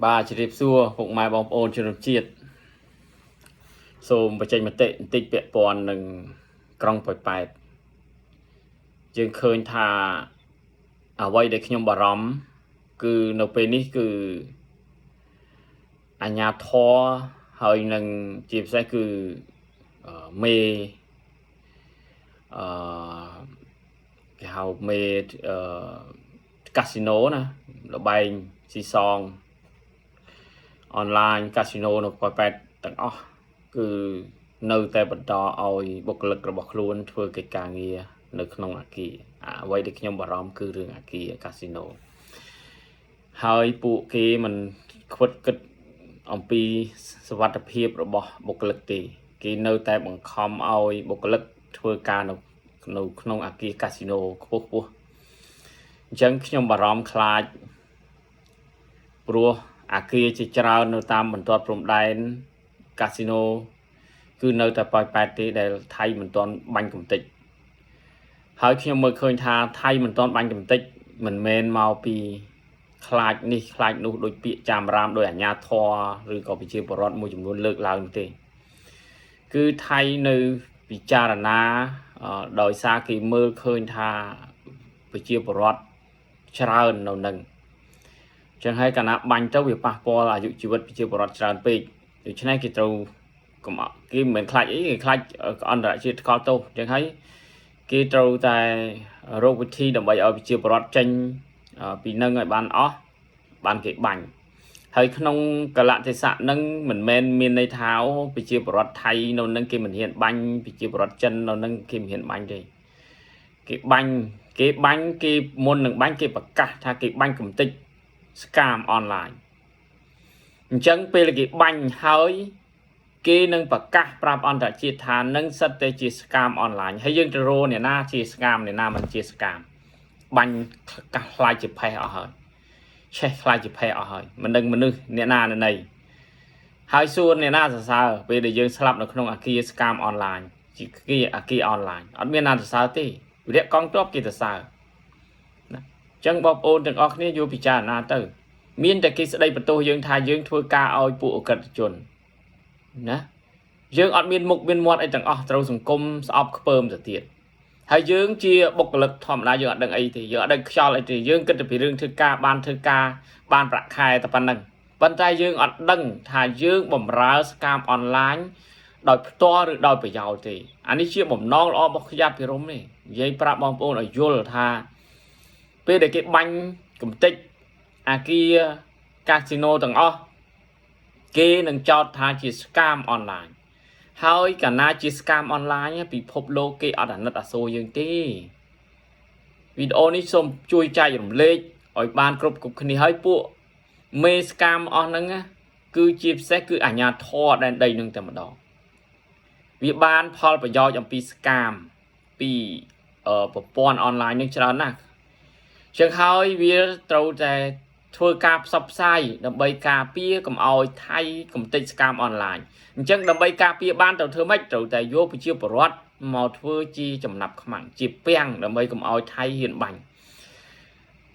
បាទជម្រាបសួរពុកម៉ែបងប្អូនជនរួមជាតិសូមបញ្ចេញមតិបន្តិចពាក់ព័ន្ធនឹងក្រុងប៉ោយប៉ែតយើងឃើញថាអ្វីដែលខ្ញុំបារម្ភគឺនៅពេលនេះគឺអាជ្ញាធរហើយនឹងជាពិសេសគឺអឺមេអឺគេហៅមេអឺកាស៊ីណូណាល្បែងស៊ីសង អនឡាញកាស៊ីណូនៅប៉ោយប៉ែតទាំងអស់គឺនៅតែបន្តឲ្យបុគ្គលិករបស់ខ្លួនធ្វើកិច្ចការងារនៅក្នុងអាគារអ្វីដែលខ្ញុំបារម្ភគឺរឿងអាគារកាស៊ីណូហើយពួកគេមិនខ្វិតគិតអំពីសុវត្ថិភាពរបស់បុគ្គលិកទេគេនៅតែបង្ខំឲ្យបុគ្គលិកធ្វើការនៅនៅក្នុងអាគារកាស៊ីណូខ្ពស់ខ្ពស់អញ្ចឹងខ្ញុំបារម្ភខ្លាច ព្រោះអាគារជាច្រើននៅតាមបន្ទាត់ព្រំដែនកាស៊ីណូគឺនៅតែប៉ោយប៉ែតទេដែលថៃមិនទាន់បាញ់កំទេចហើយខ្ញុំមើលឃើញថាថៃមិនទាន់បាញ់កំទេចមិនមែនមកពីខ្លាចនេះខ្លាចនោះដោយពាក្យចាមរាមដោយអាជ្ញាធរឬក៏ប្រជាពលរដ្ឋមួយចំនួនលើកឡើងទេគឺថៃនៅពិចារណាដោយសារគេមើលឃើញថាប្រជាពលរដ្ឋច្រើននៅនឹង ចឹងហើយកាលណាបាញ់ទៅវាប៉ះពាល់អាយុជីវិតប្រជាពលរដ្ឋច្រើនពេកដូច្នេះគេត្រូវកុំគេមិនមែនខ្លាចអីគេខ្លាចអន្តរជាតិថ្កោលទោសចឹងហើយគេត្រូវតែរកវិធីដើម្បីឲ្យប្រជាពលរដ្ឋចេញពីនឹងឲ្យបានអស់បានគេបាញ់ហើយក្នុងកលៈទេសៈនឹងមិនមែនមានន័យថាអូប្រជាពលរដ្ឋថៃនៅនឹងគេមិនហ៊ានបាញ់ប្រជាពលរដ្ឋចិននៅនឹងគេមិនហ៊ានបាញ់ទេគេបាញ់គេបាញ់គេមុននឹងបាញ់គេប្រកាសថាគេបាញ់កំទេច scam អនឡាញអញ្ចឹងពេលគេបាញ់ហើយគេនឹងប្រកាសប្រាប់អន្តរជាតិថានឹងសិតតែជា scam អនឡាញហើយយើងទៅរកអ្នកណាជា scam អ្នកណាមិនជា scam បាញ់កាសខ្លាយជាផេះអស់ហើយឆេះខ្លាយជាផេះអស់ហើយមិនដឹងមនុស្សអ្នកណានៅណីហើយសួរអ្នកណាសរសើរពេលដែលយើងស្លាប់នៅក្នុងអាគារ scam អនឡាញជាគាអាគារអនឡាញអត់មានណាសរសើរទេវិរៈកងទ័ពគេសរសើរណាអញ្ចឹងបងប្អូនទាំងអស់គ្នាយកពិចារណាទៅ មានតែគេស្ដីបន្ទោសយើងថាយើងធ្វើការឲ្យពួកអក្រិតជនណាយើងអត់មានមុខមានមាត់អីទាំងអស់ត្រូវសង្គមស្អប់ខ្ពើមទៅទៀតហើយយើងជាបុគ្គលិកធម្មតាយើងអត់ដឹងអីទេយើងអត់ដឹងខ្យល់អីទេយើងគិតតែពីរឿងធ្វើការបានធ្វើការបានប្រាក់ខែតែប៉ុណ្្នឹងប៉ុន្តែយើងអត់ដឹងថាយើងបំរើ scam អនឡាញដោយផ្ទាល់ឬដោយប្រយោលទេអានេះជាបំណងល្អរបស់ខ្យាតភិរមនេះនិយាយប្រាប់បងប្អូនឲ្យយល់ថាពេលដែលគេបាញ់កំទេច អាគារកាស៊ីណូទាំងអស់គេនឹងចោទថាជា scam អនឡាញហើយកាលណាជា scam អនឡាញពិភពលោកគេអត់អាណិតអាសូរយើងទេវីដេអូនេះសូមជួយចែករំលែកឲ្យបានគ្រប់គ្រប់គ្នាហើយពួកមេ scam អស់ហ្នឹងណាគឺជាពិសេសគឺអាជ្ញាធរដែនដីនឹងតែម្ដងវាបានផលប្រយោជន៍អំពី scam ពីប្រព័ន្ធអនឡាញនឹងច្រើនណាស់ចឹងហើយវាត្រូវតែធ្វើការផ្សព្វផ្សាយដើម្បីការពារកុំឲ្យថៃកំទេច scam អនឡាញអញ្ចឹងដើម្បីការពារបានត្រូវធ្វើម៉េចត្រូវតែយកប្រជាពលរដ្ឋមកធ្វើជាចំណាប់ខ្មាំងជាពាំងដើម្បីកុំឲ្យថៃហ៊ានបាញ់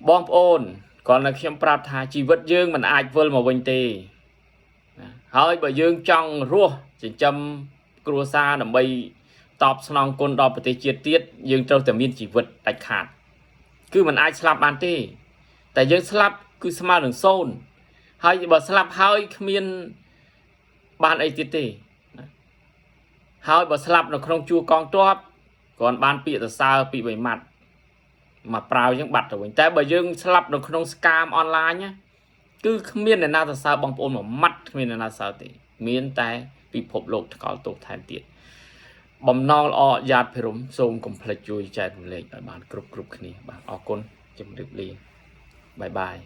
បងប្អូនគ្រាន់តែខ្ញុំប្រាប់ថាជីវិតយើងមិនអាចវិលមកវិញទេណាហើយបើយើងចង់រស់ចិញ្ចឹមគ្រួសារដើម្បីតបស្នងគុណដល់ប្រទេសជាតិទៀតយើងត្រូវតែមានជីវិតដាច់ខាតគឺมันអាចស្លាប់បានទេតែយើងស្លាប់គឺស្មើនឹង0ហើយបើស្លាប់ហើយគ្មានបានអីទៀតទេណាហើយបើស្លាប់នៅក្នុងជួរកងទ័ពគ្រាន់បានពាក្យសរសើរពីបីម៉ាត់មកប្រាវអញ្ចឹងបាត់ទៅវិញតែបើយើងស្លាប់នៅក្នុង scam អនឡាញគឺគ្មានអ្នកណាសរសើរបងប្អូនមួយម៉ាត់គ្មានអ្នកណាសរសើរទេមានតែពិភពលោកថ្កោលទោសថែមទៀតបំណងល្អយ៉ាតភិរមសូមកុំភ្លេចជួយចែករំលែកឲ្យបានគ្រប់គ្រប់គ្នាបាទអរគុណជម្រាបលាbye bye.